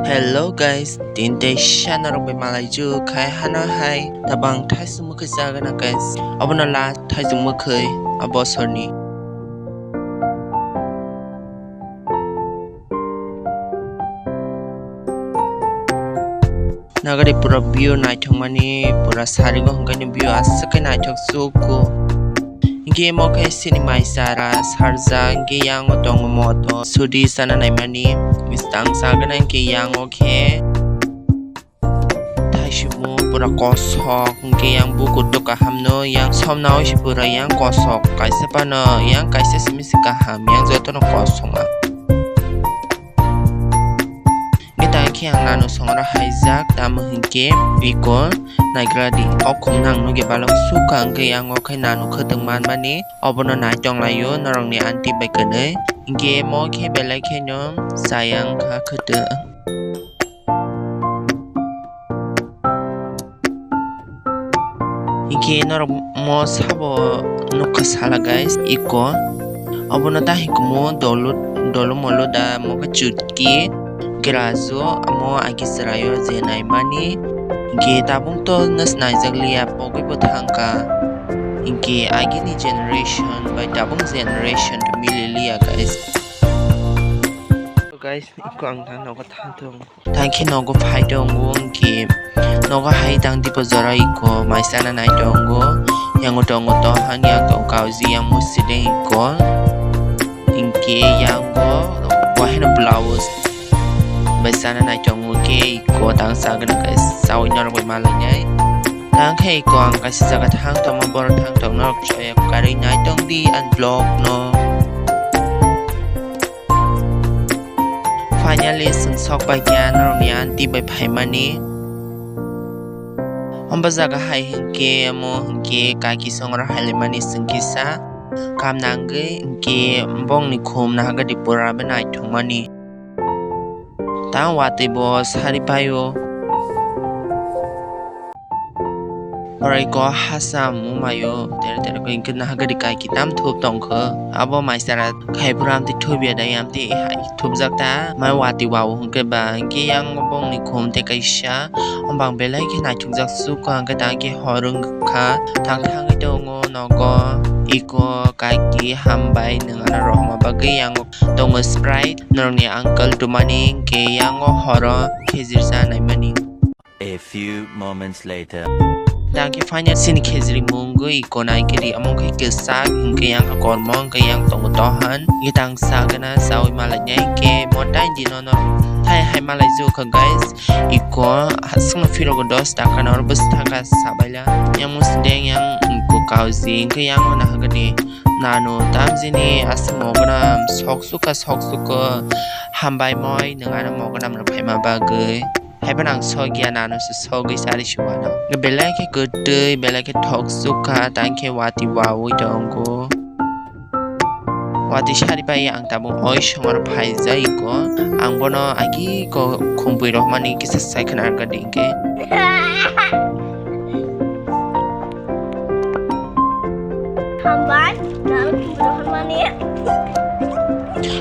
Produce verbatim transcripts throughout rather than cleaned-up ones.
Hello guys, tini tei sana rok bai malai ju khai hano hai tabang thaisung mwkhwi chagana guys. Obono last thaisung mwkhwi a bosorni. Nagari pura view naithokmani, pura sarigo hwnkhe ni view aswk khe naithok suko. Hinkhe imo khe sini mai chara sarjak, hinkhe yango tongo moto, sudi chana naimani, mistang chagana, hinkhe yango khe thaisimo pura kosok, hinkhe yang bukuto kahamno, yang somnao se pura yang kosok, kaisa phano yang kaisa simi se kaham, yang jotono kosok ma. Hwnkhe tang khe ang nano songra haijak, tamo hinkhe iko naigra di. O khumna ang nugya balok sukha, hwnkhe yang o khe nano khwtwng manmani, obono nai tonglaio norokni aunty bai kwnwi. Hinkhe mo khe belai kheno chaya wngkha khwtwng. Hinkhe norok mo sabo nukha sala guys, iko. Obono ta hinkumo dolu, dolu molu da mo khe chutki, graju, amo agi chwraio je naimani. Hinkhe tabuk to nws naijak liya, pogwi bo thangkha. Hinkhe agini generation bai tabuk generation to mili liya guys. Guys, iko ang ta nogo thangthung. Tangkhe nogo phai tongo, hwnkhe nogo hai tang dipo jora iko mai chana nai tongo. Yango tongo to hani ang tong kauji yang musideng iko. Hinkhe yango waheno blouse bai chana nai tongo, hwnkhe iko tang sagana khe sawi norok bai malai nai. Tangkhe iko ang kaisa jaga thang tongma borok thang tong norok chaya karwi nai tong di ang vlog no. Finally, chwng sok bai khe norokni aunty bai phaimani. Omo jaga hai hinkhe, omo hinkhe kaki songra hailaimani chwng kisa kam nangwi hinkhe bongni khum nahagadi pura bai naithokmani. Tang watwi bo sari paio. Orai ko hasa mumayo tere tere ko hinkhe nahagadi kai kitam thup tongkho. Abo maisara khai pura amtwi thupya dai amtwi hai thupjak ta. Mai watwi wao hinkhe ba hinkhe yang bongni khum tei kaisa. Ombang belai khe naithokjak sukha hinkhe tang khe hor wngkha. Thang thangwi tongo nogo iko kaki hambai nwng ano rohorma bagwi yango tongo Sprite. Norokni uncle tumani hinkhe yango horo khejir cha naimani. A few moments later. Tangkhe final sini khejri mungwi iko naikhe ri, omo khe kwchak hinkhe yang kha kormo hinkhe yang tongo tohan. Hinkhe tang sagana chawi malai nai hinkhe mo tai dino no thai hai malai jukha guys. Iko hasungno phirogo dos taka no oro bwswk thangkha sabaila. Yang musdeng yang iko kauji hinkhe yang no nahagani nano tamjini aswk mogonam sok sukha sok sukha hambai moi nwng ano mogonam rok phaima bagwi. Haiphano ang sokya nano se sogwi sari siwano. Belai khe kwtwi, belai khe thok sukha, tang khe watwi wawi tongo. Watwi sari pai ang tabuk oi songor phaijai ko. Ang bono agi ko khumpui rohmani kisa sai khna arga dingke. Hambai, nang khumpui rohmani.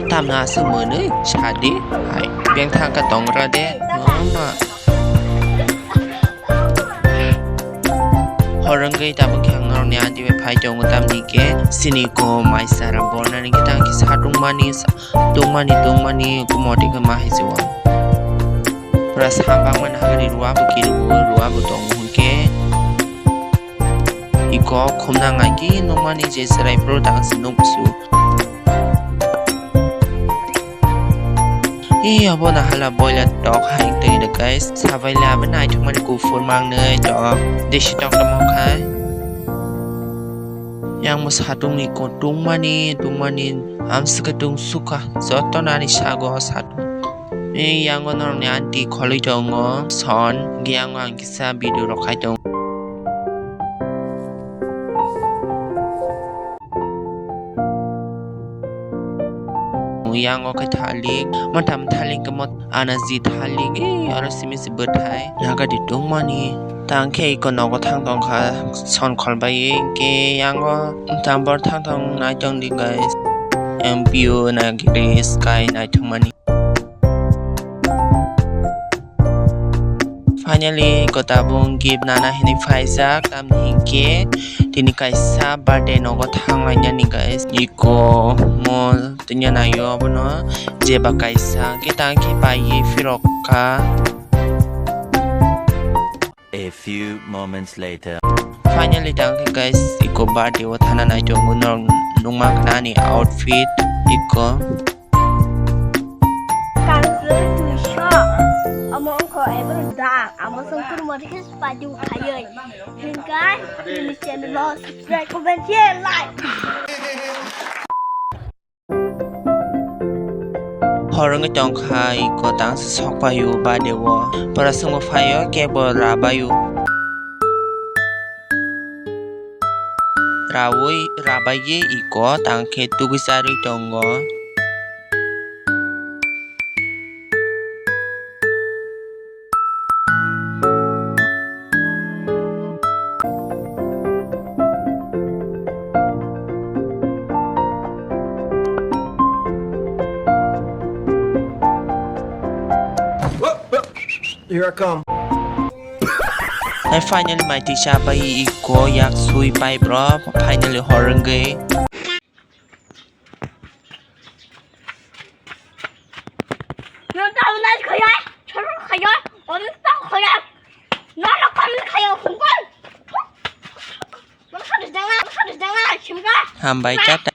Tamna aswk mwnwi sadi hai beng thangka tongra de. Mama. Hor wngwi tabuk khe ang norokni aunty bai phai tongo, tamni khe sini ko mai sara bornani khe tang khe sa tungmani, sa tungmani, tungmani, kumoti khe ma hai se o. Pura sa bangmani hagari rua bo kiri bo, rua bo tongo hwnkhe. Iko khumna ngai khe nukmani je chwrai phuru tang se nuk su. Ee, obo na hala boila tok hai twi rw guys. Sabai le abo naithok mani kuphur mangnwi tok. Desi tok tamo khai. Yang mo satung ni ko tungmani, tungmani amswk tung sukha. Joto nani sago satung. Ee, yang o norokni aunty kholwi tongo. Son, yang o ang kisa video rok khai tongo. Yango khe thalik, mwtam thalik, khe mot-, anaji thalik, ee, oro simi se bwthai nagadi tongmani. Tang khe iko nogo thang tongkha, son khol bai, ee, khe yango tambor thang tong nai tong di, guys. M P O nagadi sky nai thongmani. Finally, iko tabuk gift nana hinwi phaijak, tamni hinkhe tini kaisa birthday nogo thanglainani, guys. Iko mo tini naio abono jeba kaisa khe tang khe paiwi phirokha. A few moments later. Finally, tang khe, guys, iko birthday o thana naitongo norok nukma khna ani outfit iko. Kanjwlwi twi sok. Omo wngkha ebro dang. Amo song kurmo rikhe spadi ukhayoi. Hingkai, nini channel o subscribe, comment, share, like. Hor wngwi tongkha iko tangsa sokphaio birthday o. Pora songbo phaio, cake bo rabaio. Rawi, rabaiye iko tangkhe tugui charwi tongo. Here I come. Hai finally mai twi cha pai iko yak sui pai bro, finally hor wngwi. Nwng tamo nai khaya, choro khaya, ono tamo khaya, nono kami khaya, sungkon. Mana kami danga, mana kami danga, simka. Hambai, tata.